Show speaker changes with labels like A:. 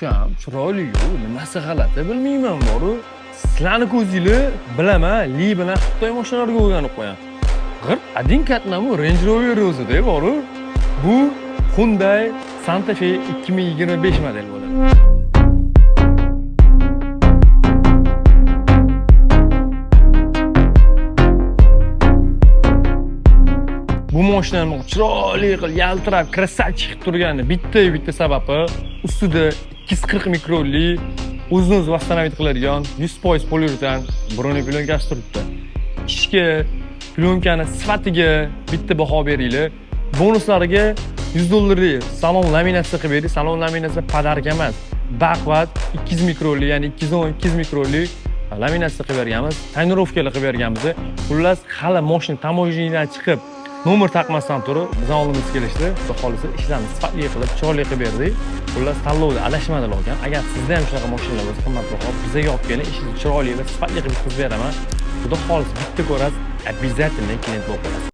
A: Ukam chiroyli-yu, nimasi g'alati bilmayman boru. Sizlarni ko'zinglar bilaman, Li bilan Xitoy mashinalarga o'rganib qo'yan. G'irt один к одному Range Rover o'zida boru. Bu Hyundai Santa Fe 2025 model bo'ladi. Bu mashinani chiroyli qilib yaltirab, красавчик qilib turgani bitta bitta sababi ustida 240 mikronli o'zini o'zi восстановить qiladigan 100% poliuretan бронеплёнка si turibdi. Ishga, plyonкani sifatiga bitta baho beringlar. Bonuslariga 100 dollarlik salon laminatsiya qilib berdik. Salon laminatsiya подарка emas. Baquvvat 200 mikronli, ya'ni 210 200 mikronli laminatsiya qilib berganmiz. Тонировка lar qilib berganmiz. Xullas, hali mashina таможня dan chiqib nomer taqmasdan turib bizani oldimizga kelishdi. Xudo xohlasa, ishlarni sifatli qilib, chiroyli qilib berdik. Xullas, tanlovda adashmadilar ekan. Agar sizda ham shunaqa mashinalar bo'lsa, qimmatbaho, bizaga olib keling, ishni chiroyli va sifatli qilib bitkazib beraman. Xudo xohlasa, bitta ko'rasiz, обязательно klient bo'lib qolasiz.